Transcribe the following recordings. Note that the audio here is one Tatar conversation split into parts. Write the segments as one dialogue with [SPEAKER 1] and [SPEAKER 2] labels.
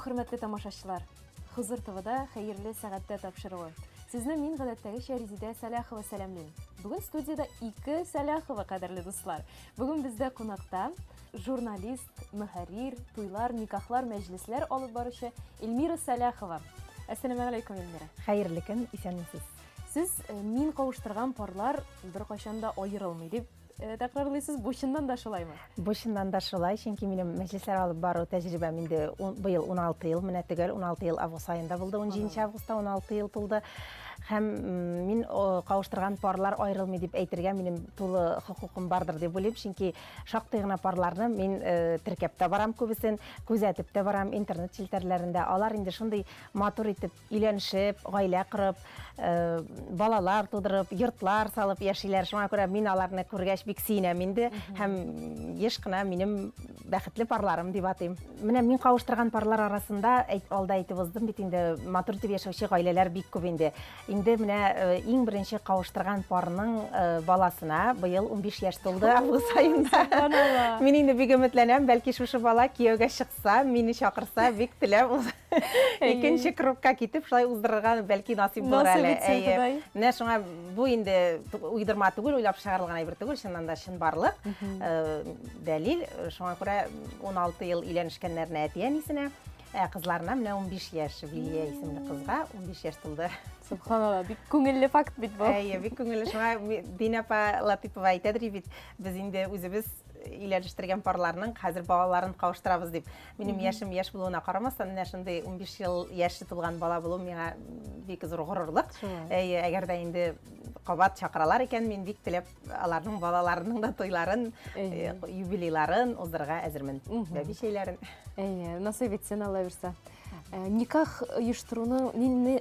[SPEAKER 1] хөрмәтле тамашачылар! Хозур ТВда Хәерле сәгатьтә тапшыруы. Сезне мин гадәттәгечә Резидә Сәлахова сәламлим. Бүген студиядә ике Сәлахова, кадерле дуслар. Бүген бездә кунакта журналист, мөхәррир, туйлар, никахлар, мәҗлесләр алып баручы Эльмира Сәлахова. Әссәламәгаләйкүм, Эльмира.
[SPEAKER 2] Хәерле көн, исәнмесез.
[SPEAKER 1] Сез э, мин кавыштырган парлар беркайчан да аерылмый дип Э, тәкрарлыйсыз, бу чыннан да шулаймы?
[SPEAKER 2] Бу чыннан да шулай, чөнки минем мәҗлесләр алып бару тәҗрибәм инде быел 16 ел, менә төгәл 16 ел август аенда булды, 17 августта 16 ел тулды. Һәм мин кавыштырган парлар аерылмый дип әйтергә минем тулы хокукым бардыр дип уйлыйм, чөнки шактый гына парларны мин э, теркәп тә барам күбесен, күзәтеп тә барам интернет челтәрләрендә. Алар инде шундый матур итеп Өйләнешеп, гаилә корып, балалар тудырып, йортлар салып яшиләр. Шуңа күрә мин аларны күргәч бик сөенәм инде һәм еш кына минем бәхетле парларым дип атыйм. Менә мин кавыштырган парлар арасында, алда әйтеп уздым бит инде, матур итеп яшәүче гаиләләр бик күп инде. Инде менә иң беренче кавыштырган парның баласына быел 15 яшь тулды август аенда. Мин инде бик өметләнәм, бәлки шушы бала кияүгә чыкса, мине чакырса, бик теләп икенче кругка китеп шулай уздырырга бәлки насыйп булыр әле.
[SPEAKER 1] Әйе.
[SPEAKER 2] Менә шуңа бу инде уйдырма түгел, уйлап чыгарылган әйбер түгел, чыннан да чынбарлык. Дәлил, шуңа күрә 16 ел өйләнешкәннәренә әти-әнисенә, ә кызларына менә 15 яшь, Вилия исемле кызга 15 яшь тулды.
[SPEAKER 1] Субханалла, бик күңелле факт бит бу.
[SPEAKER 2] Әйе, бик күңелле. Шуңа Динә апа Латыйпова әйтәдер бит, без инде үзебез өйләнештергән парларның хәзер балаларын кавыштырабыз дип. Минем яшем яшь булуына карамастан, менә шундый 15 ел яше тулган бала булу миңа бик зур горурлык. Әйе, әгәр дә инде кабат чакыралар икән, мин бик теләп аларның балаларының да туйларын, э, юбилейларын уздырырга әзермен. Бәби чәйләрен.
[SPEAKER 1] Әйе, насыйп итсен, Алла бирсә. Э, никах оештыруның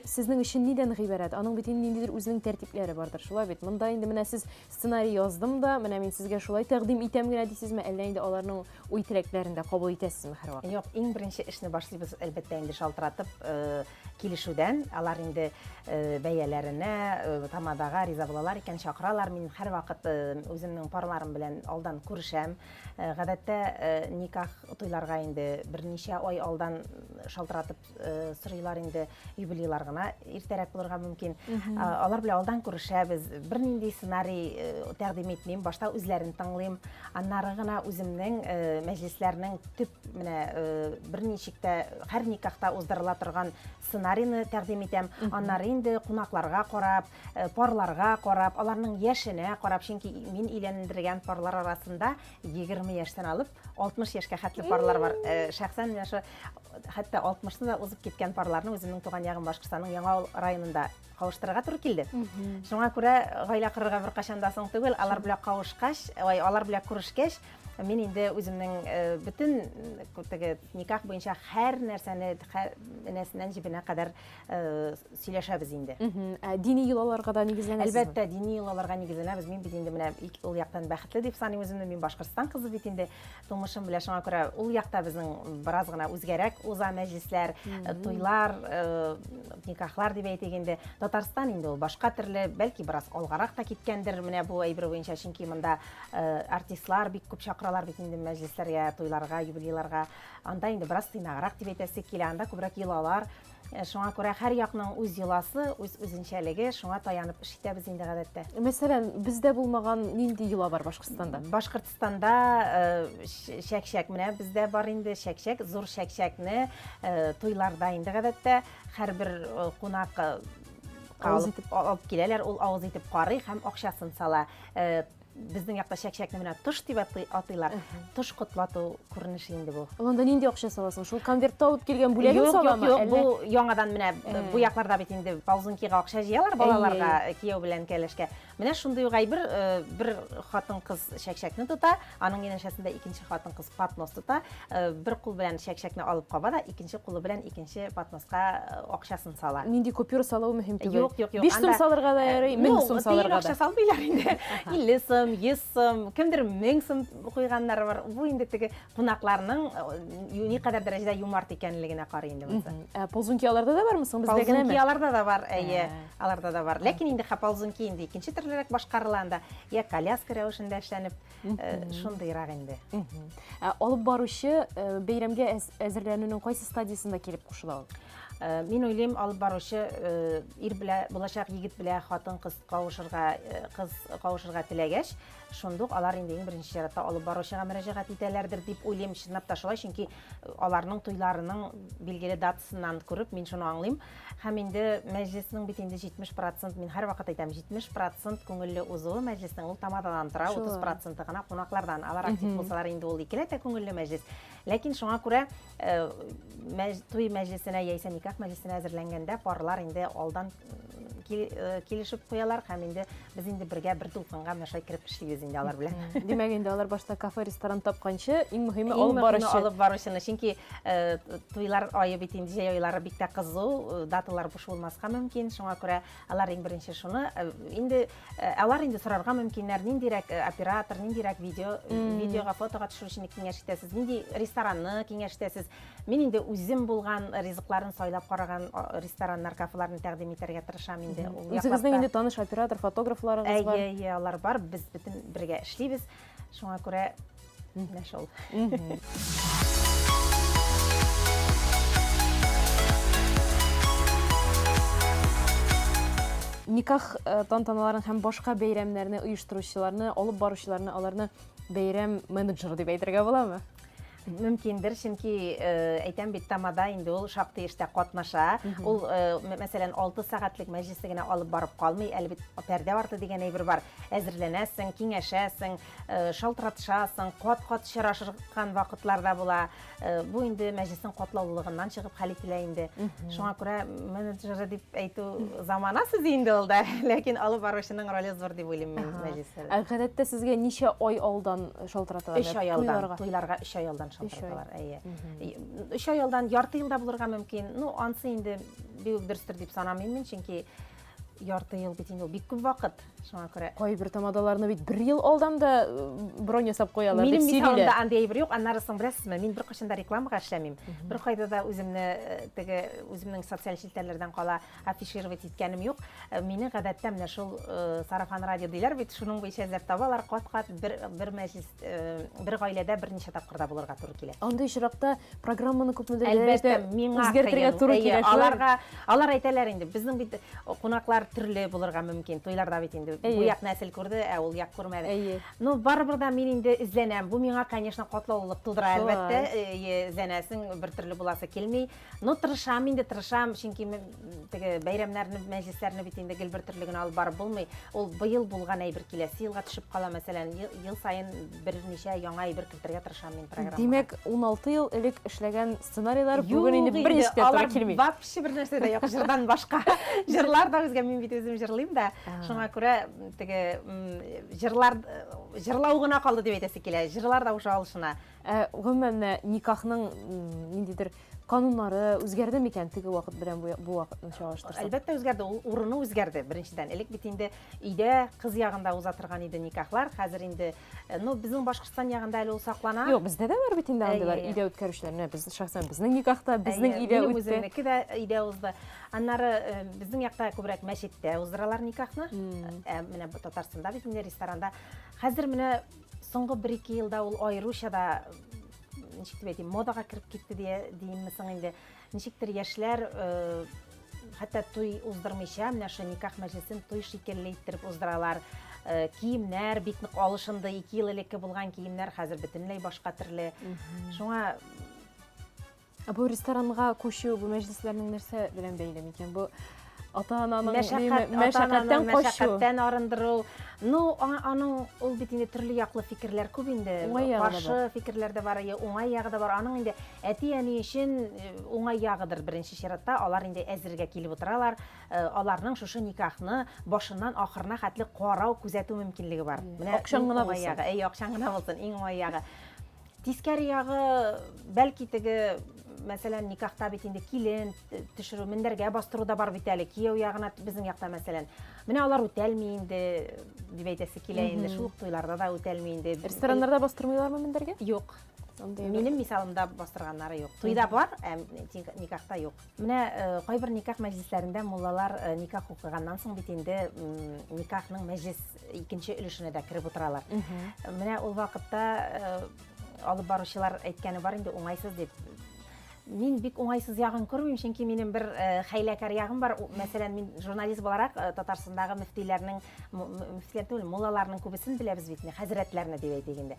[SPEAKER 1] сезнең өчен нидән гыйбарәт? Аның бит инде ниндидер үзенең тәртипләре бардыр, шулай бит? Монда инде менә сез сценарий яздым да, менә мин сезгә шулай тәкъдим итәм генә дисезме, әллә инде аларның уй-теләкләрен дә кабул итәсезме һәрвакыт?
[SPEAKER 2] Юк, иң беренче эшне башлыйбыз, әлбәттә, инде шалтыратып э, килешүдән. Алар инде э, бәяләренә, э, тамадага риза булалар икән, чакыралар. Мин һәрвакыт үземнең парларым белән алдан күрешәм. Гадәттә, никах туйларга инде берничә ай алдан шалтыратып Э, сорыйлар инде юбилейлар гына иртәрәк булырга мөмкин алар белән алдан күрешәбез бернинди сценарий э, тәкъдим итмим башта үзләрен тыңлыйм аннары гына үземнең э, мәҗлесләрнең төп менә берничек тә һәр никахта уздырыла торган сценарийны тәкъдим итәм аннары инде кунакларга карап парларга карап аларның яшенә карап чөнки мин өйләндергән парлар арасында 20 яшьтән алып 60 яшькә хәтле парлар бар шәхсән менә шу хәтта 60-ны да узып киткән парларны үземнең туган ягым Башкортстанның Яңа Авыл районында кавыштырырга туры килде. Шуңа күрә гаилә корырга беркайчан да соң түгел. Алар белән кавышкач, ой, алар белән күрешкәч, мин инде үземнең э, бөтен э, теге никах буенча һәр нәрсәне энәсеннән җебенә кадәр э, сөйләшәбез инде.
[SPEAKER 1] Ә дини йолаларга да нигезләнәсезме?
[SPEAKER 2] Әлбәттә, дини йолаларга нигезләнәбез. Мин бит инде менә ул яктан бәхетле дип саныйм үземне. Мин Башкортстан кызы бит инде. Тумышым белән шуңа күрә ул якта безнең бераз гына үзгәрәк уза мәҗлесләр, э, туйлар, э, никахлар дип әйтик инде. Татарстан инде ул башка төрле, бәлки бераз алгарак та киткәндер менә бу әйбер буенча, чөнки монда э, артистлар бик күп чакыралар бит инде мәҗлесләргә, туйларга, юбилейларга. Анда инде бераз тыйнаграк дип әйтәсе килә, анда күбрәк йолалар. Э, шуңа күрә һәр якның үз йоласы, үз үзенчәлеге, шуңа таянып эш итәбез инде гадәттә.
[SPEAKER 1] Мәсәлән, бездә булмаган нинди йола бар Башкортстанда?
[SPEAKER 2] Башкортстанда э, чәкчәк менә бездә бар инде чәкчәк, зур чәкчәкне э, туйларда инде гадәттә һәрбер кунак авыз итеп алып киләләр, ул авыз итеп карый һәм акчасын сала. Безнең якта чәкчәкне менә тош дип атыйлар. Тош котлату күренеше инде бу.
[SPEAKER 1] Ул анда нинди акча саласың? Шул конвертта алып килгән бүләген саламы?
[SPEAKER 2] Юк, юк, бу яңадан менә бу якларда бит инде ползункига акча җыялар балаларга, кияү белән кәләшкә. Менә шундый ук әйбер, э, бер хатын-кыз чәкчәкне тота, аның янәшәсендә икенче хатын-кыз поднос тота. Э, бер кул белән чәкчәкне алып каба да, икенче кулы белән икенче подноска э, акчасын сала.
[SPEAKER 1] Нинди купюра салу мөһим түгел.
[SPEAKER 2] Юк, юк, юк.
[SPEAKER 1] 5 сум салырга да ярый, 1000 сум салырга да.
[SPEAKER 2] Акча салмыйлар инде. 50 сум, 100 сум, кемдер 1000 сум куйганнары бар. Бу инде теге кунакларның э, никадәр дәрәҗәдә юмарт икәнлегенә карый инде монысы.
[SPEAKER 1] Ә ползунки аларда да бармы соң, бездә генәме?
[SPEAKER 2] Ползунки аларда да бар, әйе, аларда да бар. Ләкин инде ползунки инде икенче төрле. төрлерәк башкарыла анда. Я коляска рәвешендә эшләнеп, шундыйрак инде.
[SPEAKER 1] Ә алып баручы бәйрәмгә әзерләнүнең кайсы стадиясендә килеп кушыла ул?
[SPEAKER 2] Мин уйлыйм, алып баручы ир белә булачак егет белә хатын-кыз кавышырга, кыз кавышырга теләгәч, шундук алар инде иң беренче чиратта алып баручыга мөрәҗәгать итәләрдер дип уйлыйм. Чынлап та шулай, чөнки аларның туйларының билгеле датасыннан күреп мин шуны аңлыйм. Һәм инде мәҗлеснең бит инде 70 процент, мин һәрвакыт әйтәм, 70 процент күңелле узуы мәҗлеснең ул тамададан тора, 30 проценты гына кунаклардан. Алар актив булсалар инде ул икеләтә күңелле мәҗлес. Ләкин шуңа күрә туй мәҗлесенә яисә никах мәҗлесенә әзерләнгәндә парлар инде алдан килешеп куялар һәм инде без инде бергә бер дулкынга менә шулай кереп эшлибез инде алар белән.
[SPEAKER 1] Димәк, инде алар башта кафе, ресторан тапканчы, иң мөһиме алып баручы.
[SPEAKER 2] Алып баручыны, чөнки туйлар ае бит инде җәй айлары бик тә кызу, даталар буш булмаска мөмкин, шуңа күрә алар иң беренче шуны инде алар инде сорарга мөмкиннәр, ниндирәк оператор, ниндирәк видео, видеога, фотога төшерүчене киңәш итәсез, нинди ресторанны киңәш итәсез. Мин инде үзем булган ризыкларын сайлап караган рестораннар, кафеларны тәкъдим итәргә тырышам инде.
[SPEAKER 1] Ул Үзегезнең инде таныш оператор, фотографларыгыз бар.
[SPEAKER 2] Әйе, әйе, алар бар. Без бөтен бергә эшлибез. Шуңа күрә менә шул.
[SPEAKER 1] Никах э, тантаналарын һәм башка бәйрәмнәрне оештыручыларны, алып баручыларны, аларны бәйрәм менеджеры дип әйтергә буламы?
[SPEAKER 2] Мөмкиндер, чөнки әйтәм бит, тамада инде ул шактый эштә катнаша. Ул, мәсәлән, 6 сәгатьлек мәҗлесне генә алып барып калмый, әле бит пәрдә арты дигән әйбер бар. Әзерләнәсең, киңәшәсең, шалтыратышасың, кат-кат очрашкан вакытлар да була. Бу инде мәҗлеснең катлаулылыгыннан чыгып хәл ителә инде. Шуңа күрә менеджеры дип әйтү замана сүзе инде ул да, ләкин алып баручының роле зур дип уйлыйм мин мәҗлестә.
[SPEAKER 1] Ә гадәттә сезгә ничә ай алдан шалтыраталар?
[SPEAKER 2] Өч ай алдан. Туйларга өч ай алдан шалтыраталар, әйе. Өч ай алдан, ярты ел да булырга мөмкин. Ну, ансы инде бик үк дөрестер дип санамыйм мин, чөнки ярты ел бит инде ул бик күп вакыт. Шуңа күрә
[SPEAKER 1] кайбер тамадаларны бит бер ел алдан да бронь ясап куялар
[SPEAKER 2] дип сөйлиләр. Минем мисалымда андый әйбер юк. Аннары соң беләсезме, мин беркайчан да рекламага эшләмим. Беркайда да үземне теге үземнең социаль челтәрләрдән кала афишировать иткәнем юк. Мине гадәттә менә шул сарафан радио диләр бит, шуның буенча эзләп табалар. Кат-кат бер бер мәҗлес, бер гаиләдә берничә тапкыр да булырга туры килә.
[SPEAKER 1] Андый очракта программаны күпмедер
[SPEAKER 2] дәрәҗәдә үзгәртергә
[SPEAKER 1] туры килә.
[SPEAKER 2] Аларга алар әйтәләр инде, безнең бит кунаклар төрле булырга мөмкин. Туйларда бит инде бу як нәсел күрде, ә ул як күрмәде. Ну, барыбер дә мин инде эзләнәм. Бу миңа, конечно, катлаулылык тудыра, әлбәттә. Эзләнәсең, бер төрле буласы килми. Ну, тырышам инде, тырышам, чөнки теге бәйрәмнәрне, мәҗлесләрне бит инде гел бер төрле генә алып барып булмый. Ул быел булган әйбер киләсе елга төшеп кала, мәсәлән, ел саен берничә яңа әйбер кертергә тырышам мин программага.
[SPEAKER 1] Димәк, 16 ел элек эшләгән сценарийлар бүген инде берничек тә туры килми.
[SPEAKER 2] Вообще бер нәрсә дә юк, җырдан башка. Җырлар да үзгә, мин бит үзем җырлыйм да. Шуңа күрә теге җырлар җырлау гына калды дип әйтәсе килә. Җырлар да уже алышына.
[SPEAKER 1] Ә гомумән менә никахның ниндидер кануннары үзгәрде микән теге вакыт белән бу вакытны чагыштырсак?
[SPEAKER 2] Әлбәттә үзгәрде. Ул урыны үзгәрде беренчедән. Элек бит инде өйдә кыз ягында уза торган иде никахлар. Хәзер инде, ну, безнең Башкортстан ягында әле ул саклана.
[SPEAKER 1] Юк, бездә дә бар бит инде андыйлар өйдә үткәрүчеләр. Менә без шәхсән безнең никахта безнең өйдә
[SPEAKER 2] үтте. Минем үземнеке дә өйдә узды. Аннары безнең якта күбрәк мәчеттә уздыралар никахны. Ә менә Татарстанда бит инде ресторанда. Хәзер менә Соңгы бер-ике елда ул аеруча да, ничек дип әйтим, модага кереп китте дия, диимме соң инде. Ничектер яшьләр э, хәтта туй уздырмыйча, менә шул никах мәҗлесен туй шикелле иттереп уздыралар. Э, киемнәр бик нык алышынды. 2 ел элекке булган киемнәр хәзер бөтенләй башка төрле. Шуңа
[SPEAKER 1] Ә бу ресторанга күчү, бу мәҗлесләрнең нәрсә белән бәйле микән? Бу ата-ананың
[SPEAKER 2] мәшәкать, мәшәкатьтән качу. Мәшәкатьтән арындыру. Ну, аның ул бит инде төрле яклы фикерләр күп инде. Каршы фикерләр дә бар, уңай ягы да бар. Аның инде әти-әни өчен э, уңай ягыдыр беренче чиратта. Алар инде әзергә килеп утыралар. Э, аларның шушы никахны башыннан ахырына хәтле карау, күзәтү мөмкинлеге бар.
[SPEAKER 1] Менә акчаң гына булсын.
[SPEAKER 2] Әйе, акчаң гына булсын, иң уңай ягы. Тискәре ягы, бәлки теге, мәсәлән, никахта бит инде килен төшерү, мендәргә бастыру да бар бит әле, кияү ягына безнең якта, мәсәлән. Менә алар үтәлми инде, дип әйтәсе килә инде, шул ук туйларда да үтәлми инде.
[SPEAKER 1] Рестораннарда бастырмыйлармы мендәргә?
[SPEAKER 2] Юк.
[SPEAKER 1] Андый
[SPEAKER 2] Минем мисалымда бастырганнары юк. Туйда бар, ә никахта юк. Менә э, кайбер никах мәҗлесләрендә муллалар э, никах укыганнан соң бит инде никахның мәҗлес икенче өлешенә дә кереп утыралар. Менә ул вакытта э, алып баручылар әйткәне бар инде уңайсыз дип. Мин бик уңайсыз ягын күрмим, чөнки минем бер э, хәйләкәр ягым бар. Мәсәлән, мин журналист буларак э, Татарстандагы мөфтиләрнең, мөфтиләр түгел, муллаларның күбесен беләбез бит, хәзрәтләрне дип әйтик инде.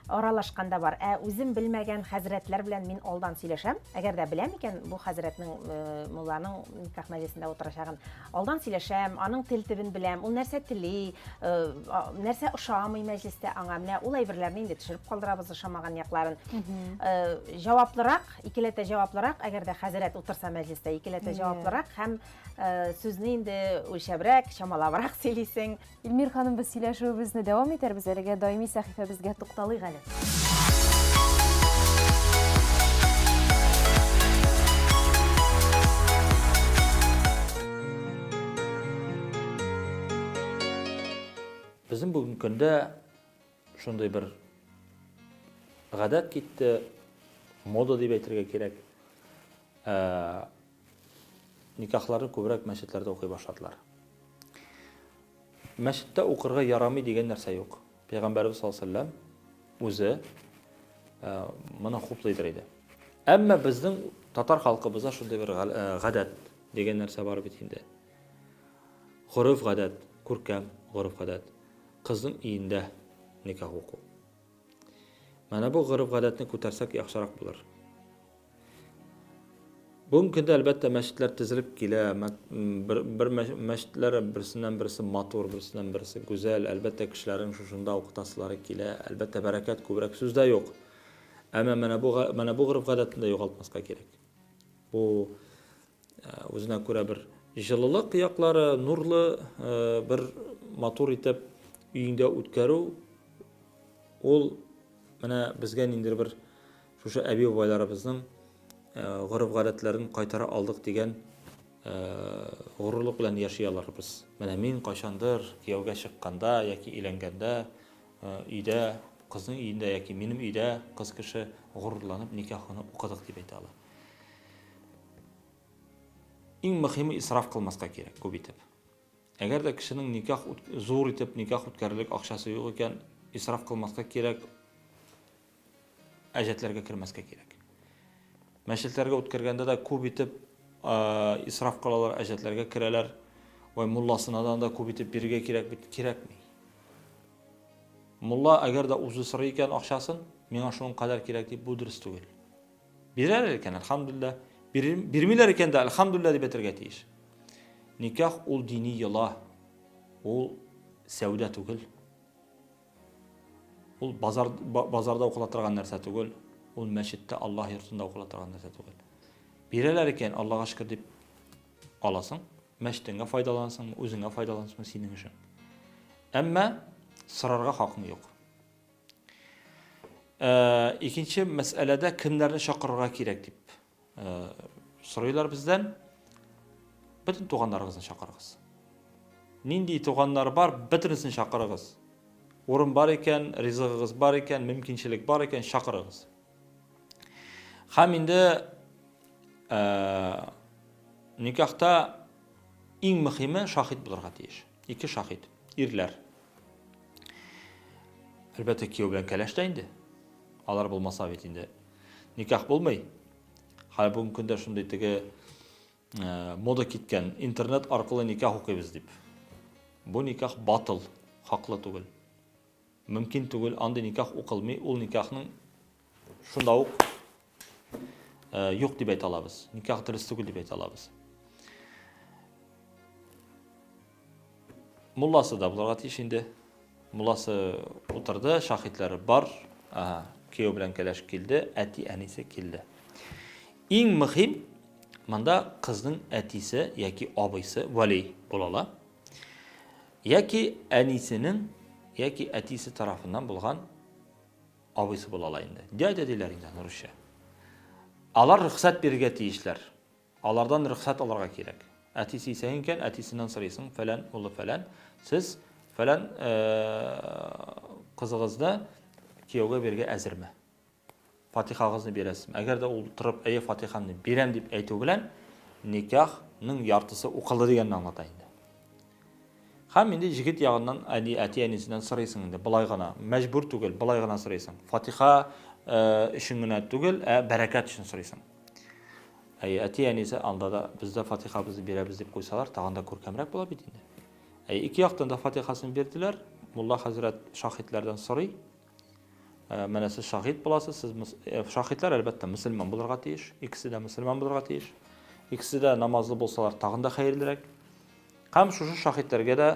[SPEAKER 2] Аралашканда бар. Ә үзем белмәгән хәзрәтләр белән мин алдан сөйләшәм. Әгәр дә беләм икән, бу хәзрәтнең, э, мулланың никах мәҗлесендә утырачагын, алдан сөйләшәм, аның тел төбен беләм, ул нәрсә тели, э, нәрсә ошамый мәҗлестә аңа. Менә ул әйберләрне инде төшереп калдырабыз ошамаган якларын. Э, җаваплырак, икеләтә җаваплырак, әгәр дә хәзрәт утырса мәҗлестә, икеләтә җаваплырак һәм сүзне инде үлчәбрәк, чамалабрак сөйлисең.
[SPEAKER 1] Илмир ханым, без сөйләшүебезне дәвам итәрбез, әлегә даими сәхифәбезгә тукталыйк әле.
[SPEAKER 3] Безнең бүгенге көндә шундый бер гадәт китте, мода дип әйтергә кирәк. Ә, никахларны күбрәк мәчетләрдә укый башладылар. Мәчеттә укырга ярамый дигән нәрсә юк. Пәйгамбәребез саллаллаһу алейһи вәсәлләм үзе э, моны хуплыйдыр иде. Әмма безнең татар халкыбызда шундый бер э, гадәт дигән нәрсә бар бит инде. Гореф-гадәт, күркәм гореф-гадәт. Кызның өендә никах уку. Менә бу гореф-гадәтне күтәрсәк яхшырак булыр. Бүгенге көндә, әлбәттә, мәчетләр тезелеп килә. Бер, бер мәчетләр берсеннән берсе матур, берсеннән берсе гүзәл. Әлбәттә, кешеләрнең шушында укытасылары килә. Әлбәттә, бәрәкәт күбрәк сүз дә юк. Әмма менә бу менә бу гореф-гадәтне дә югалтмаска кирәк. Бу э, үзенә күрә бер җылылык яклары, нурлы э, бер матур итеп өеңдә үткәрү ул менә безгә ниндидер бер Шушы әби-бабайларыбызның гореф-гадәтләрен кайтара алдык дигән горурлык белән яши алырбыз. Менә мин кайчандыр кияүгә чыкканда яки өйләнгәндә өйдә, кызның өендә яки минем өйдә кыз кеше горурланып никахны укыдык дип әйтә ала. Иң мөһиме исраф кылмаска кирәк күп итеп. Әгәр дә кешенең никах зур итеп никах үткәрерлек акчасы юк икән, исраф кылмаска кирәк, әҗәтләргә кермәскә кирәк. Мәчетләргә үткәргәндә дә күп итеп исраф кылалар, әҗәтләргә керәләр. Вай мулласына да анда күп итеп бирергә кирәк бит, кирәкми. Мулла әгәр дә үзе сорый икән акчасын, миңа шуның кадәр кирәк дип, бу дөрес түгел. Бирәләр икән, әлхәмдүлилләһ. Бирмиләр икән дә, әлхәмдүлилләһ дип әйтергә тиеш. Никах ул дини йола, ул сәүдә түгел. Ул базар, базарда укыла торган нәрсә түгел, ул мәчеттә, Аллаһ йортында укыла торган нәрсә түгел. Бирәләр икән, Аллаһга шөкер дип аласың, мәчетеңгә файдаланасыңмы, үзеңә файдаланасыңмы, синең эшең. Әмма сорарга хакың юк. Э, икенче мәсьәләдә кемнәрне чакырырга кирәк дип э, сорыйлар бездән. Бөтен туганнарыгызны чакырыгыз. Нинди туганнар бар, бөтенесен чакырыгыз. Урын бар икән, ризыгыгыз бар икән, мөмкинчелек бар икән, чакырыгыз. Һәм инде э, никахта иң мөһиме шахид булырга тиеш. Ике шахид, ирләр. Әлбәттә, кияү белән кәләш тә инде. Алар булмаса бит инде никах булмый. Хәзер бүгенге көндә шундый теге э, мода киткән, интернет аркылы никах укыйбыз дип. Бу никах батыл, хаклы түгел. Мөмкин түгел, андый никах укылмый, ул никахның шунда ук э, юк дип әйтә алабыз. Никах дөрес түгел дип әйтә алабыз. Мулласы да булырга тиеш инде. Мулласы утырды, шахитләре бар. Ага, кияү белән кәләш килде, әти-әнисе килде. Иң мөһим монда кызның әтисе яки абыйсы вәли була ала. Яки әнисенең яки әтисе тарафыннан булган абыйсы була ала инде. Дядя диләр инде аны русча. Алар рөхсәт бирергә тиешләр. Алардан рөхсәт алырга кирәк. Әтисе исән икән, әтисеннән сорыйсың, фәлән улы фәлән, сез фәлән кызыгызны кияүгә бирергә әзерме? Фатихагызны бирәсезме? Әгәр дә ул торып, әйе, фатихамны бирәм дип әйтү белән, никахның яртысы укылды дигәнне аңлата инде. Һәм инде җегет ягыннан әни, әти-әнисеннән сорыйсың инде, болай гына, мәҗбүр түгел, болай гына сорыйсың. Фатиха э, өчен генә түгел, ә бәрәкәт өчен сорыйсың. Әй, әти-әнисе анда да без дә фатихабызны бирәбез дип куйсалар, тагын да күркәмрәк була бит инде. Әй, ике яктан да фатихасын бирделәр. Мулла хәзрәт шаһитләрдән сорый. Э, менә сез шаһит буласыз, сез э, шаһитләр әлбәттә мөселман булырга тиеш, икесе дә мөселман булырга тиеш. Икесе дә намазлы булсалар тагын да хәерлерәк. Һәм шушы шаһитләргә дә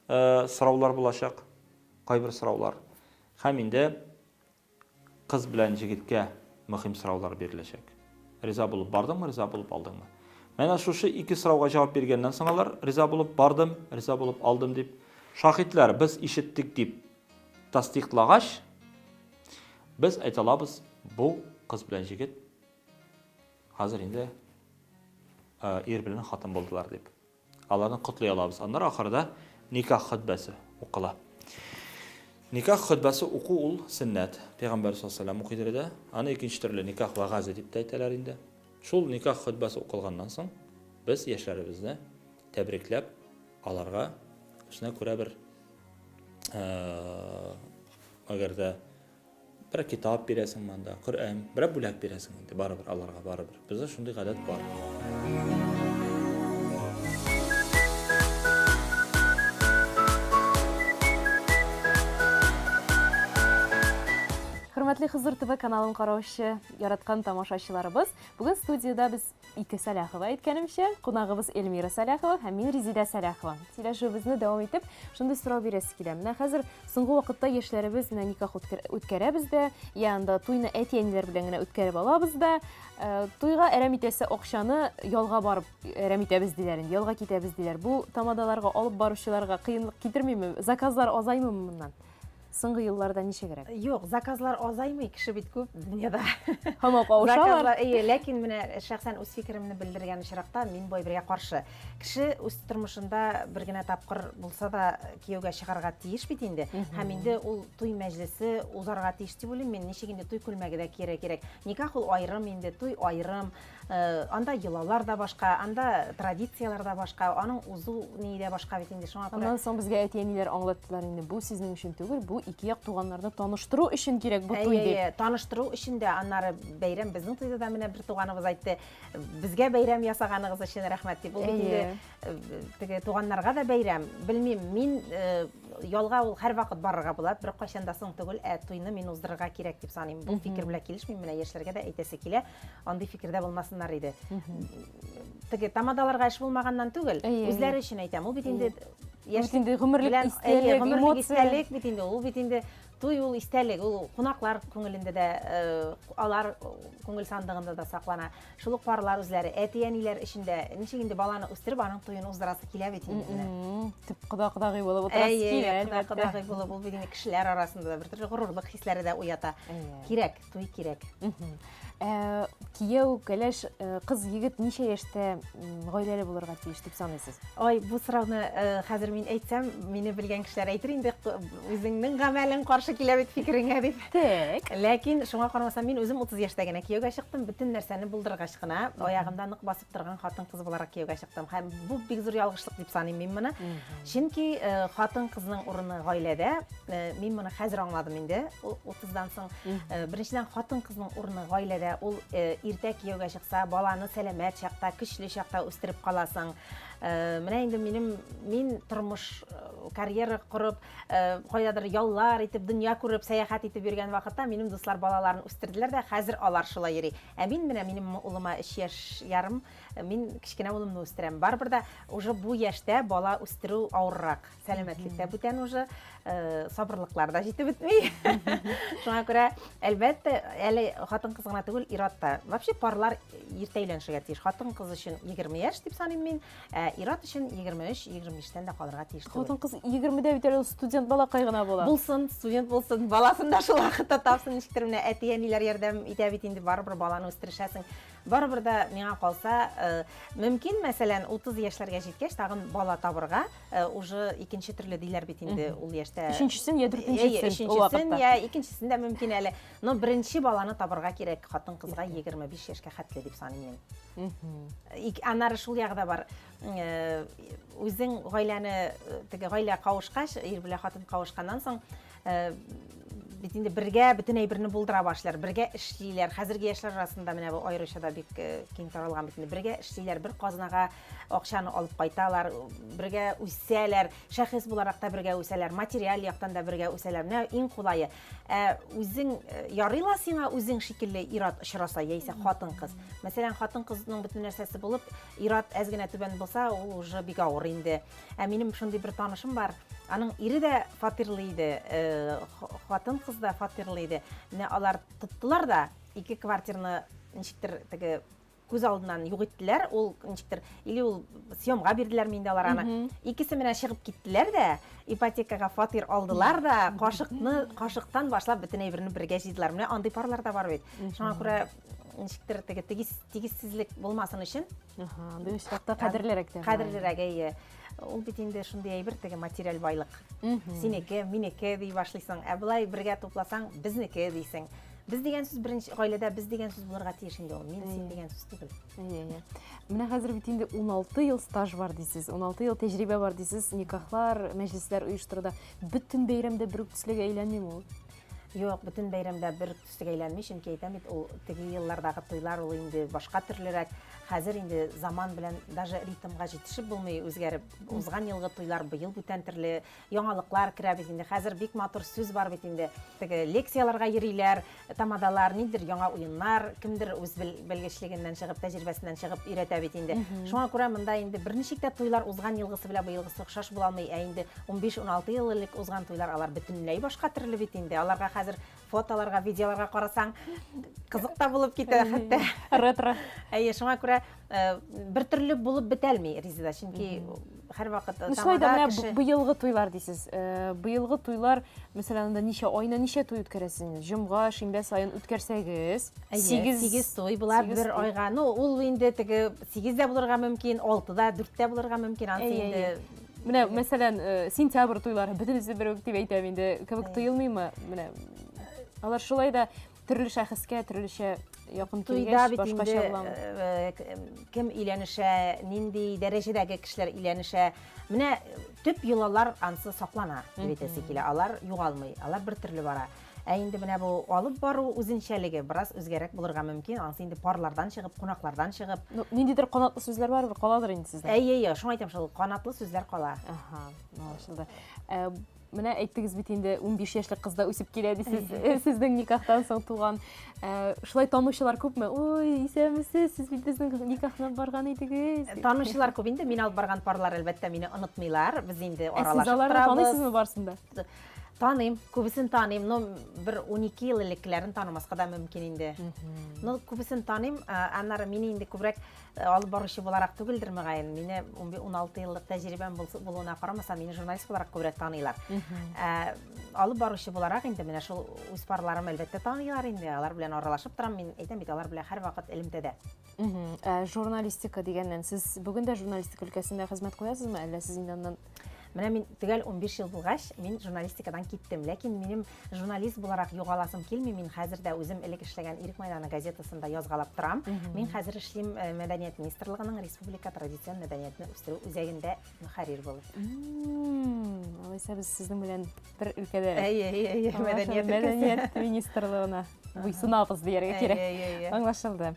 [SPEAKER 3] э, сораулар булачак, кайбер сораулар. Һәм инде кыз белән җегеткә мөһим сораулар биреләчәк. Риза булып бардыңмы, риза булып алдыңмы? Менә шушы ике сорауга җавап биргәннән соң алар риза булып бардым, риза булып алдым дип, шаһитләр без ишеттек дип Тасдыйклагач, без әйтә алабыз, бу кыз белән җегет хәзер инде ир белән хатын булдылар дип. Аларны котлый алабыз. Аннары ахырда никах хөтбәсе укыла. Никах хөтбәсе уку ул сөннәт. Пәйгамбәр саллаллаһу алейһи укыйдыр иде. Аны икенче төрле никах вәгазе дип тә әйтәләр инде. Шул никах хөтбәсе укылганнан соң без яшьләребезне тәбрикләп, аларга үзенә күрә бер Әгәр дә бер китап бирәсең монда, Коръән, бер бүләк бирәсең инде, барыбер аларга барыбер. Бездә шундый гадәт бар.
[SPEAKER 1] Хөрмәтле Хозур ТВ каналын караучы яраткан тамашачыларыбыз, бүген студиядә без Ике Сәләхова әйткәнемчә, кунагыбыз Эльмира Сәләхова һәм мин Резидә Сәләхова. Сөйләшүебезне дәвам итеп, шундый сорау бирәсе килә. Менә хәзер соңгы вакытта яшьләребез менә никах үткәрәбез дә, я анда туйны әти-әниләр белән генә үткәреп алабыз да, э, туйга әрәм итәсе акчаны ялга барып әрәм итәбез диләр инде, ялга китәбез диләр. Бу тамадаларга алып баручыларга кыенлык китермиме? Заказлар азаймымы моннан? Соңгы елларда ничегрәк?
[SPEAKER 2] Юк, заказлар азаймый, кеше бит күп дөньяда.
[SPEAKER 1] Һаман кавышалар.
[SPEAKER 2] Заказлар, әйе, ләкин менә шәхсән үз фикеремне белдергән очракта мин бу әйбергә каршы. Кеше үз тормышында бер генә тапкыр булса да кияүгә чыгарга тиеш бит инде. Һәм инде ул туй мәҗлесе узарга тиеш дип уйлыйм мин. Ничек инде туй күлмәге дә кияргә кирәк. Никах ул аерым инде, туй аерым. Э, анда йолалар да башка, анда традицияләр дә башка, аның узу ни дә башка бит инде шуңа
[SPEAKER 1] күрә. Аннан соң безгә әти-әниләр аңлаттылар инде, бу сезнең өчен түгел, бу ике як туганнарны таныштыру өчен кирәк бу туй дип.
[SPEAKER 2] Әйе, таныштыру өчен дә, аннары бәйрәм безнең туйда да менә бер туганыбыз әйтте, безгә бәйрәм ясаганыгыз өчен рәхмәт дип. Ул бит инде э, теге туганнарга да бәйрәм. Белмим, мин э, ялга ул һәрвакыт барырга була, беркайчан да соң түгел, ә туйны мин уздырырга кирәк дип саныйм. Бу фикер белән килешмим, менә яшьләргә дә әйтәсе килә. Андый фикердә булмасыннар иде. Теге тамадаларга эш булмаганнан түгел, үзләре өчен әйтәм. Ул бит инде
[SPEAKER 1] яшь инде гомерлек истәлек,
[SPEAKER 2] гомерлек истәлек бит инде. Ул бит инде туй ул истәлек, ул кунаклар күңелендә дә, э, алар күңел сандыгында да саклана. Шул ук парлар үзләре, әти-әниләр өчен дә ничек инде баланы үстереп, аның туен уздырасы килә бит
[SPEAKER 1] инде. Төп кода-кодагый булып утырасы килә,
[SPEAKER 2] әлбәттә. Кода-кодагый булып, ул бит инде кешеләр арасында да бер төрле горурлык хисләре дә уята. Кирәк. Туй кирәк.
[SPEAKER 1] Ә, кияү, кәләш, э, кыз, егет ничә яшьтә гаиләле булырга тиеш дип саныйсыз?
[SPEAKER 2] Ай, бу сорауны э, хәзер мин әйтсәм, мине белгән кешеләр әйтер инде, үзеңнең гамәлең каршы килә бит фикереңә дип.
[SPEAKER 1] Так.
[SPEAKER 2] Ләкин шуңа карамастан мин үзем 30 яшьтә генә кияүгә чыктым, бөтен нәрсәне булдыргач кына, аягымда нык басып торган хатын-кыз буларак кияүгә чыктым. Һәм бу бик зур ялгышлык дип саныйм мин моны. Чөнки э, хатын-кызның урыны гаиләдә, мин моны хәзер аңладым инде, 30-дан соң. Э, беренчедән, хатын-кызның урыны гаиләдә, ул э, иртә кияүгә чыкса, баланы сәламәт чакта, көчле чакта үстереп каласың. Э, менә инде минем мин тормыш карьера корып, кайдадыр яллар итеп, дөнья күреп, сәяхәт итеп йөргән вакытта минем дуслар балаларын үстерделәр дә, хәзер алар шулай йөри. Ә мин менә минем улыма 3 яшь ярым, мин кечкенә улымны үстерәм. Барыбер дә уже бу яшьтә бала үстерү авыррак. Сәламәтлек тә бүтән уже, э, сабырлыклар да җитеп бетми. Шуңа күрә, әлбәттә, әле хатын-кыз гына түгел, ир-ат та. Вообще парлар иртә өйләнешергә тиеш. Хатын-кыз өчен 20 яшь дип саныйм мин, ә ир-ат өчен 23-25тән дә калырга тиеш
[SPEAKER 1] түгел. Хатын-кыз 20дә бит әле ул студент балакай гына була.
[SPEAKER 2] Булсын, студент булсын, баласын да шул вакытта тапсын, ничектер менә әти-әниләр ярдәм итә бит инде, барыбер баланы үстерешәсең. Барыбер дә миңа калса, э, мөмкин, мәсәлән, 30 яшьләргә җиткәч, тагын бала табырга, э, уже икенче төрле диләр бит инде ул яшьтә.
[SPEAKER 1] Өченчесен я дүртенчесен
[SPEAKER 2] ул вакытта. Я икенчесен дә мөмкин әле. Но беренче баланы табырга кирәк хатын-кызга 25 яшькә хәтле дип саныйм мин. Аннары шул ягы да бар. Э, үзең гаиләне, теге гаилә кавышкач, ир белән хатын кавышканнан соң, Э, бит инде бергә бөтен әйберне булдыра башлыйлар, бергә эшлиләр. Хәзерге яшьләр арасында менә бу аеруча да бик э, киң таралган бит инде. Бергә эшлиләр, бер казнага акчаны алып кайталар, бергә үсәләр, шәхес буларак та бергә үсәләр, материаль яктан да бергә үсәләр. Менә иң кулае. Ә үзең э, ярый ла сиңа үзең шикелле ир-ат очраса, яисә хатын-кыз. Мәсәлән, хатын-кызның бөтен нәрсәсе булып, ир-ат әз генә түбән булса, ул уже бик авыр инде. Ә минем шундый бер танышым бар. Аның ире дә фатирлы иде, э, хатын-кыз да фатирлы иде. Менә алар тоттылар да ике квартирны ничектер теге күз алдыннан юк иттеләр. Ул ничектер или ул съемга бирделәр инде алар аны. Икесе менә чыгып киттеләр дә, ипотекага фатир алдылар да, кашыкны кашыктан башлап бөтен әйберне бергә җыйдылар. Менә андый парлар да бар бит. Шуңа күрә ничектер теге тигез тигезсезлек булмасын өчен
[SPEAKER 1] Ага, андый очракта кадерлерәк тә.
[SPEAKER 2] Кадерлерәк, әйе. Ул бит инде шундый әйбер теге материаль байлык. Синеке, минеке ди башлыйсың. Ә болай бергә тупласаң, безнеке дисең. Без дигән сүз беренче гаиләдә без дигән сүз булырга тиеш инде ул. Мин син дигән сүз түгел.
[SPEAKER 1] Әйе, әйе. Менә хәзер бит инде 16 ел стаж бар дисез, 16 ел тәҗрибә бар дисез, никахлар, мәҗлесләр оештыруда. Бөтен бәйрәмдә бер үк төслегә әйләнмиме ул?
[SPEAKER 2] Юк, бөтен бәйрәмдә бер үк төслегә әйләнми, чөнки әйтәм бит, ул теге еллардагы туйлар ул инде башка төрлерәк. Хәзер инде заман белән даже ритмга җитешеп булмый, үзгәреп. Узган елгы туйлар быел бүтән төрле яңалыклар керә бит инде. Хәзер бик матур сүз бар бит инде. Теге лекцияләргә йөриләр, тамадалар, ниндидер яңа уеннар, кемдер үз белгечлегеннән чыгып, тәҗрибәсеннән чыгып өйрәтә бит инде. Шуңа күрә монда инде берничек тә туйлар узган елгысы белән быелгысы охшаш була алмый. Ә инде 15-16 ел элек узган туйлар алар бөтенләй башка төрле бит инде. Аларга хәзер фотоларга, видеоларга карасаң, кызык та булып китә хәтта.
[SPEAKER 1] Ретро.
[SPEAKER 2] Әйе, шуңа күрә э, бер төрле булып бетәлми Резеда, чөнки һәрвакыт
[SPEAKER 1] э, Шулай да менә быелгы туйлар дисез. Э, быелгы туйлар, мәсәлән, анда ничә айна ничә туй үткәрәсез инде? Җомга, шимбә саен үткәрсәгез,
[SPEAKER 2] 8 8 туй була бер айга. Ну, ул инде теге 8 дә булырга мөмкин, 6 да, 4 тә булырга мөмкин, ансы инде
[SPEAKER 1] Менә, мәсәлән, э, сентябрь туйлары бөтенесе бер үк дип әйтәм инде, кебек тоелмыймы? Менә алар шулай да төрле шәхескә төрлечә якын килгәч, башкача буламы?
[SPEAKER 2] Э, э, кем өйләнешә, нинди дәрәҗәдәге кешеләр өйләнешә. Менә төп йолалар ансы саклана, дип әйтәсе килә. Алар югалмый, алар бер төрле бара. Ә инде менә бу алып бару үзенчәлеге бераз үзгәрәк булырга мөмкин. Анысы инде парлардан чыгып, кунаклардан чыгып.
[SPEAKER 1] Ну, ниндидер канатлы сүзләр барыбер каладыр инде сезнең.
[SPEAKER 2] Әйе, әйе, шуңа әйтәм шул, канатлы сүзләр кала.
[SPEAKER 1] Ага, аңлашылды. Ә, менә әйттегез бит инде 15 яшьлек кыз да үсеп килә дисез, сезнең никахтан соң туган. Ә, шулай танучылар күпме? Ой, исәнмесез, сез бит безнең никахны барган идегез.
[SPEAKER 2] Танучылар күп инде, мин алып барган парлар әлбәттә мине онытмыйлар. Без инде аралашып
[SPEAKER 1] торабыз. Ә сез аларны таныйсызмы барысын да?
[SPEAKER 2] Таныйм, күбесен таныйм, но бер 12 ел элеккеләрен танымаска да мөмкин инде. Ну, күбесен таныйм, аннары мине инде күбрәк э, алып баручы буларак түгелдер мөгаен. Мине 16 еллык тәҗрибәм булуына карамастан, мине журналист буларак күбрәк таныйлар. Ә, алып баручы буларак инде менә шул үз парларым әлбәттә таныйлар инде. Алар белән аралашып торам, мин әйтәм бит, алар белән һәрвакыт элемтәдә.
[SPEAKER 1] Ә журналистика дигәннән, сез бүген дә журналистика өлкәсендә хезмәт куясызмы, әллә сез инде аннан
[SPEAKER 2] Менә мин төгәл 15 ел булгач, мин журналистикадан киттем. Ләкин минем журналист буларак югаласым килми. Мин хәзер дә үзем элек эшләгән Ирек майданы газетасында язгалап торам. Мин хәзер эшлим э, Мәдәният министрлыгының Республика традицион мәдәниятне үстерү үзәгендә мөхәррир булып.
[SPEAKER 1] Алайса без сезнең белән бер өлкәдә.
[SPEAKER 2] Әйе, әйе, әйе,
[SPEAKER 1] мәдәният мәдәният министрлыгына буйсынабыз дияргә кирәк. Аңлашылды.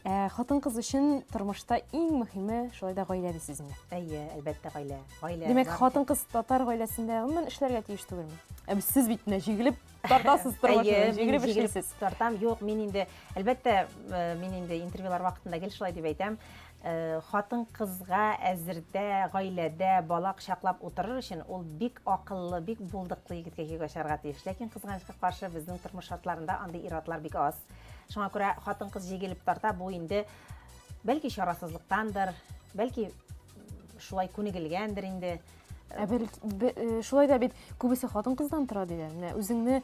[SPEAKER 1] Ә, хатын-кыз өчен тормышта иң мөһиме шулай да гаилә дисез инде.
[SPEAKER 2] Әйе, әлбәттә гаилә.
[SPEAKER 1] Гаилә. Димәк, хатын-кыз татар гаиләсендә гомумән эшләргә тиеш түгелме? Ә сез бит менә җигелеп тартасыз тормышны, җигелеп эшлисез.
[SPEAKER 2] Тартам. Юк, мин инде, әлбәттә, э, мин инде интервьюлар вакытында гел шулай дип әйтәм. Э, хатын-кызга әзердә, гаиләдә бала кочаклап утырыр өчен ул бик акыллы, бик булдыклы егеткә кияүгә чыгарга тиеш. Ләкин кызганычка каршы безнең тормыш шартларында андый ир-атлар бик аз. Шуңа күрә хатын-кыз җигелеп тарта, бу инде бәлки чарасызлыктандыр, бәлки шулай күнегелгәндер инде.
[SPEAKER 1] Ә бер шулай да бит күбесе хатын-кыздан тора диләр. Менә үзеңне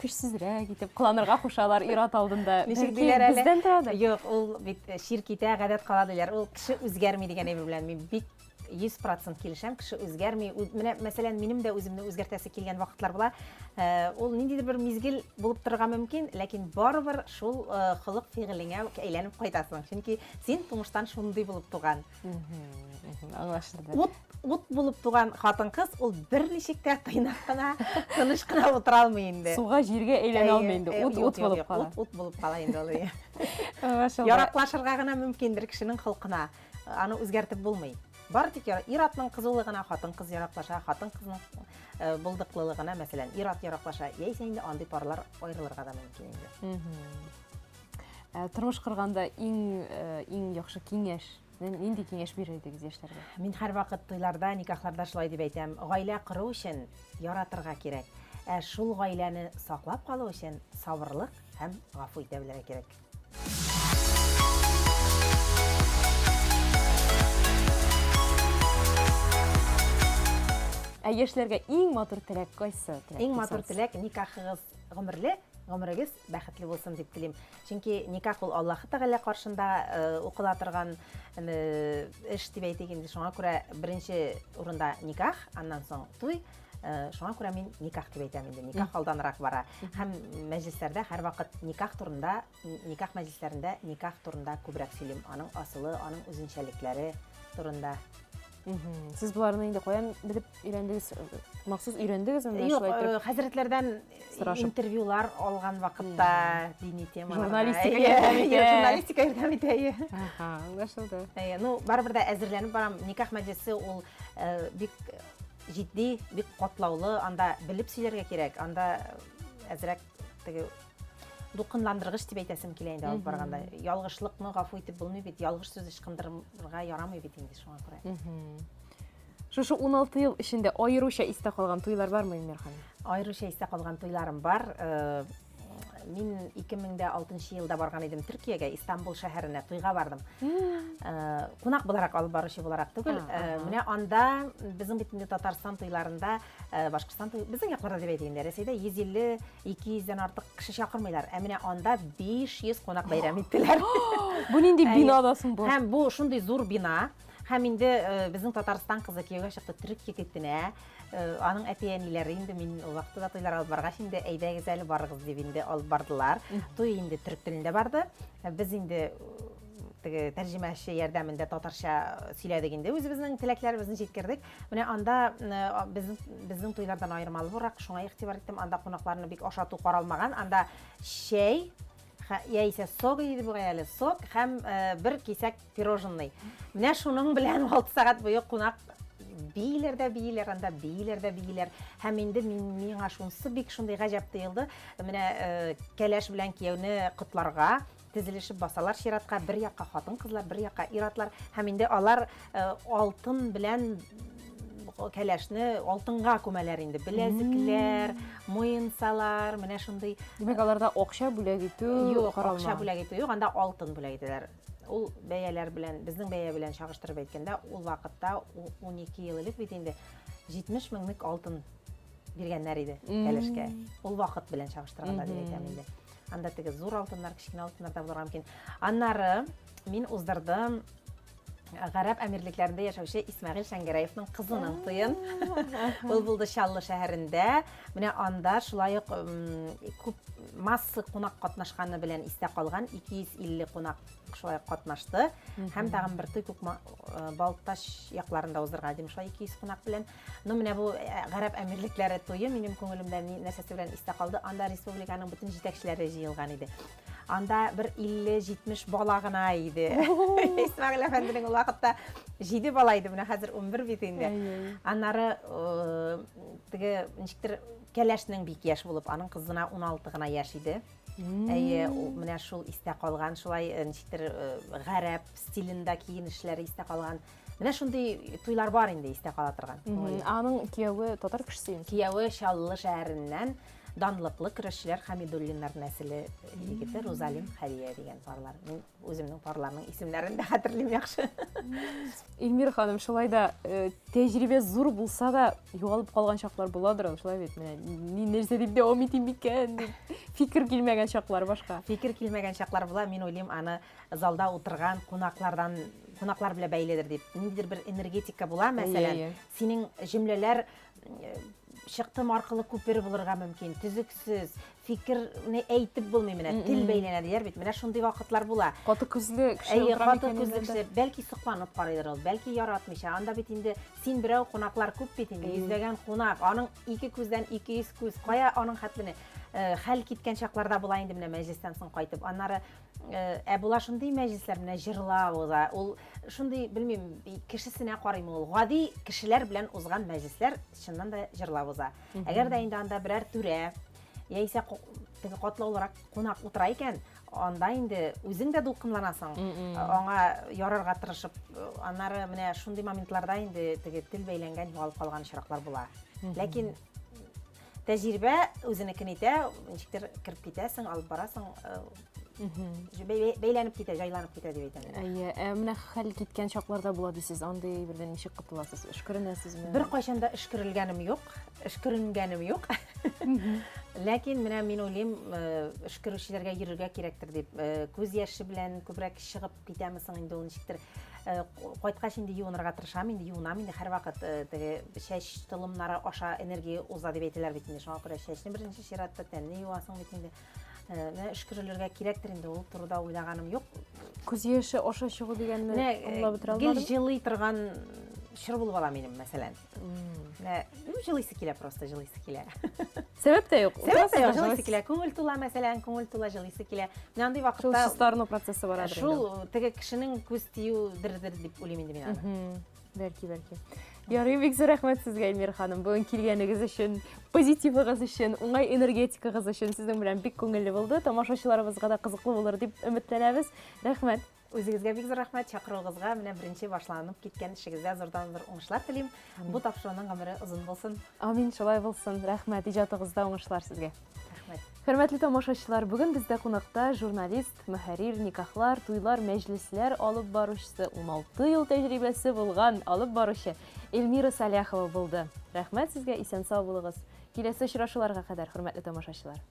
[SPEAKER 1] көчсезрәк итеп кыланырга кушалар ир-ат алдында.
[SPEAKER 2] Ничек диләр әле?
[SPEAKER 1] Бездән торадыр.
[SPEAKER 2] Юк, ул бит чир китә, гадәт кала диләр. Ул кеше үзгәрми дигән әйбер белән мин бик 100% килешәм, кеше үзгәрми. Менә, мәсәлән, минем дә үземне үзгәртәсе килгән вакытлар була. Ул ниндидер бер мизгел булып торырга мөмкин, ләкин барыбер шул холык фигылеңә әйләнеп кайтасың. Чөнки син тумыштан шундый булып туган.
[SPEAKER 1] Аңлашылды.
[SPEAKER 2] Ут, ут булып туган хатын-кыз ул берничек тә тыйнак кына, тыныч кына утыра алмый инде.
[SPEAKER 1] Суга, җиргә әйләнә алмый инде. Ут, ут булып кала.
[SPEAKER 2] Ут, ут булып кала инде ул. Аңлашылды. Яраклашырга гына мөмкиндер кешенең холкына. Аны үзгәртеп булмый. Бары тик ир-атның кызулыгына хатын-кыз яраклаша, хатын-кызның э, булдыклылыгына, мәсәлән, ир-ат яраклаша. Яисә инде андый парлар аерылырга да мөмкин инде.
[SPEAKER 1] Ә, тормыш корганда иң э, иң яхшы киңәш нинди киңәш бирер идегез яшьләргә?
[SPEAKER 2] Мин һәрвакыт туйларда, никахларда шулай дип әйтәм. Гаилә кору өчен яратырга кирәк. Ә шул гаиләне саклап калу өчен сабырлык һәм гафу итә белергә кирәк.
[SPEAKER 1] Ә яшьләргә иң матур теләк кайсы? Теләк
[SPEAKER 2] иң матур теләк никахыгыз гомерле, гомерегез бәхетле булсын дип телим. Чөнки никах ул Аллаһы Тәгалә каршында э, укыла торган э, эш дип әйтик инде. Шуңа күрә беренче урында никах, аннан соң туй. Э, шуңа күрә мин никах дип әйтәм инде. Никах алданрак бара. Һәм мәҗлесләрдә һәрвакыт никах турында, никах мәҗлесләрендә никах турында күбрәк сөйлим. Аның асылы, аның үзенчәлекләре турында.
[SPEAKER 1] Сез боларны инде каян белеп өйрәндегез? Махсус өйрәндегезме менә
[SPEAKER 2] шулай итеп? Юк, хәзрәтләрдән интервьюлар алган вакытта дини темаларга.
[SPEAKER 1] Журналистика ярдәм итә.
[SPEAKER 2] Журналистика ярдәм итә, әйе.
[SPEAKER 1] Аһа, аңлашылды.
[SPEAKER 2] Әйе, ну, барыбер дә әзерләнеп барам. Никах мәҗлесе ул э, бик җитди, бик катлаулы, анда белеп сөйләргә кирәк, анда әзрәк теге дулкынландыргыч дип әйтәсем килә инде алып барганда. Ялгышлыкны гафу итеп булмый бит, ялгыш сүз ычкындырырга ярамый бит инде шуңа күрә.
[SPEAKER 1] Шушы 16 ел эчендә аеруча истә калган туйлар бармы, Илмир ханым?
[SPEAKER 2] Аеруча истә калган туйларым бар. Э, мин 2006 елда барган идем Төркиягә, Истанбул шәһәренә туйга бардым. Э, кунак буларак, алып баручы буларак түгел. Э, менә анда безнең бит инде Татарстан туйларында, Башкортстан туй, безнең якларда дип әйтик инде, Рәсәйдә 150, 200 дән артык кеше чакырмыйлар. Ә менә анда 500 кунак бәйрәм иттеләр.
[SPEAKER 1] Бу нинди бина да соң бу?
[SPEAKER 2] Һәм бу шундый зур бина. Һәм инде э, безнең Татарстан кызы кияүгә чыкты төрек егетенә. Э, аның әти-әниләре инде мин ул вакытта да туйлар алып баргач инде әйдәгез әле барыгыз дип инде алып бардылар. Туй инде төрек телендә барды. Э, без инде теге тәрҗемәче ярдәмендә татарча сөйләдек инде үзебезнең теләкләребезне җиткердек. Менә анда безнең безнең туйлардан аермалы буларак шуңа игътибар иттем. Анда кунакларны бик ашату каралмаган. Анда чәй яисә сок иде бугай әле, сок һәм бер кисәк пирожный. Менә шуның белән 6 сәгать буе кунак бииләр дә бииләр, анда бииләр дә бииләр. Һәм инде мин, миңа шунысы бик шундый гаҗәп тоелды. Менә э, кәләш белән кияүне котларга тезелешеп басалар чиратка, бер якка хатын-кызлар, бер якка ир-атлар. Һәм инде алар э, алтын белән кәләшне алтынга күмәләр инде. Беләзекләр, муенсалар, менә шундый.
[SPEAKER 1] Димәк, аларда акча бүләк итү
[SPEAKER 2] юк, акча бүләк итү юк, анда алтын бүләк итәләр. Ул бәяләр белән, безнең бәя белән чагыштырып әйткәндә, ул вакытта 12 ел элек бит инде 70 меңлек алтын биргәннәр иде кәләшкә. Ул вакыт белән чагыштырганда дип әйтәм инде. Анда теге зур алтыннар, кечкенә алтыннар да булырга мөмкин. Аннары мин уздырдым Гарәп Әмирлекләрендә яшәүче Исмәгыйль Шәңгәрәевның кызының туен. Ул булды Чаллы шәһәрендә. Менә анда шулай ук күп масса кунак катнашканы белән истә калган 250 кунак шулай ук катнашты. Һәм тагын бер туй Кукма э, Балтач якларында уздырган идем шулай 200 кунак белән. Ну менә бу э, Гарәп Әмирлекләре туе минем күңелемдә нәрсәсе белән истә калды. Анда республиканың бөтен җитәкчеләре җыелган иде. Анда бер 50-70 бала гына иде. Исмәгыйль әфәнденең ул вакытта 7 бала иде, менә хәзер 11 бит инде. Аннары э, теге ничектер кәләшнең бик яшь булып, аның кызына 16 гына яшь иде. Әйе, менә шул истә калган, шулай э, ничектер э, гарәп стилендә киенешләре истә калган. Менә шундый туйлар бар инде истә кала торган.
[SPEAKER 1] Аның кияве татар кешесе инде.
[SPEAKER 2] Кияве Чаллы шәһәреннән. Данлыклы көрәшчеләр Хәмидуллиннар нәселе егете Рузалин Хәрия дигән парлар. Мин үземнең парларның исемнәрен дә хәтерлим яхшы.
[SPEAKER 1] Эльмира ханым, шулай да э, тәҗрибә зур булса да, югалып калган чаклар буладыр ул, шулай бит? Менә ни нәрсә дип дәвам итим микән дип фикер килмәгән чаклар башка.
[SPEAKER 2] Фикер килмәгән чаклар була. Мин уйлыйм, аны залда утырган кунаклардан кунаклар белән бәйледер дип. Ниндидер бер энергетика була, мәсәлән, синең җөмләләр э, чыктым аркылы күпер булырга мөмкин, төзексез, фикерне әйтеп булмый менә, тел бәйләнә диләр бит. Менә шундый вакытлар була.
[SPEAKER 1] Каты күзле
[SPEAKER 2] кеше Әйе, каты күзле кеше, бәлки сокланып карыйдыр ул, бәлки яратмыйча. Анда бит инде син берәү, кунаклар күп бит инде, йөзләгән кунак. Аның ике күздән 200 күз. Кая аның хәтлене? Э, хәл киткән чакларда була инде менә мәҗлестән соң кайтып. Аннары э, ә була шундый мәҗлесләр, менә җырлап уза. Ул шундый, белмим, кешесенә карыйм ул. Гади кешеләр белән узган мәҗлесләр чыннан да җырлап уза. Әгәр дә инде анда берәр түрә яисә теге катлаулырак кунак утыра икән, анда инде үзең дә дулкынланасың, аңа ярарга тырышып, аннары менә шундый моментларда инде теге тел бәйләнгән, югалып калган очраклар була. Ләкин тәҗрибә үзенекен итә, ничектер кереп китәсең, алып барасың, э, бәйләнеп китә, җайланып китә дип әйтәм.
[SPEAKER 1] Әйе, ә менә хәл киткән чакларда була дисез, андый әйбердән ничек котыласыз? Өшкеренәсезме?
[SPEAKER 2] Беркайчан да өшкерелгәнем юк, өшкеренгәнем юк. Ләкин менә мин уйлыйм, э, өшкерүчеләргә йөрергә кирәктер дип, э, күз яше белән күбрәк чыгып китәме соң инде ул ничектер. Э, кайткач инде юынырга тырышам инде, юынам инде һәрвакыт, э, теге чәч толымнары аша энергия уза дип әйтәләр бит инде. Шуңа күрә чәчне беренче чиратта, тәнне юасың бит инде. Э, менә өшкерелергә кирәктер инде, ул турыда уйлаганым юк.
[SPEAKER 1] Күз яше аша чыгу дигәнне аңлап бетерә
[SPEAKER 2] алмадым. Гел җылый торган чор булып ала минем, мәсәлән. Менә җылыйсы килә просто, җылыйсы килә.
[SPEAKER 1] Сәбәп тә юк.
[SPEAKER 2] Сәбәп тә юк, җылыйсы килә. Күңел тула, мәсәлән, күңел тула, җылыйсы килә. Менә андый вакытта
[SPEAKER 1] Шул чистарыну процессы барадыр
[SPEAKER 2] инде. Шул теге кешенең күз тиюдердер дип уйлыйм инде мин аны.
[SPEAKER 1] Бәлки, бәлки. Ярый, бик зур рәхмәт сезгә, Эльмира ханым, бүген килгәнегез өчен, позитивыгыз өчен, уңай энергетикагыз өчен. Сезнең белән бик күңелле булды. Тамашачыларыбызга да кызыклы булыр дип өметләнәбез. Рәхмәт.
[SPEAKER 2] Үзегезгә бик зур рәхмәт чакыруыгызга. Менә беренче башланып киткән эшегездә зурдан-зур уңышлар телим. Бу тапшыруның гомере озын булсын.
[SPEAKER 1] Амин, шулай булсын. Рәхмәт, иҗатыгызда уңышлар сезгә.
[SPEAKER 2] Рәхмәт.
[SPEAKER 1] Хөрмәтле тамашачылар, бүген бездә кунакта журналист, мөхәррир, никахлар, туйлар, мәҗлесләр алып баручысы, 16 ел тәҗрибәсе булган алып баручы Эльмира Саляхова булды. Рәхмәт сезгә, исән-сау булыгыз. Киләсе очрашуларга кадәр, хөрмәтле тамашачылар.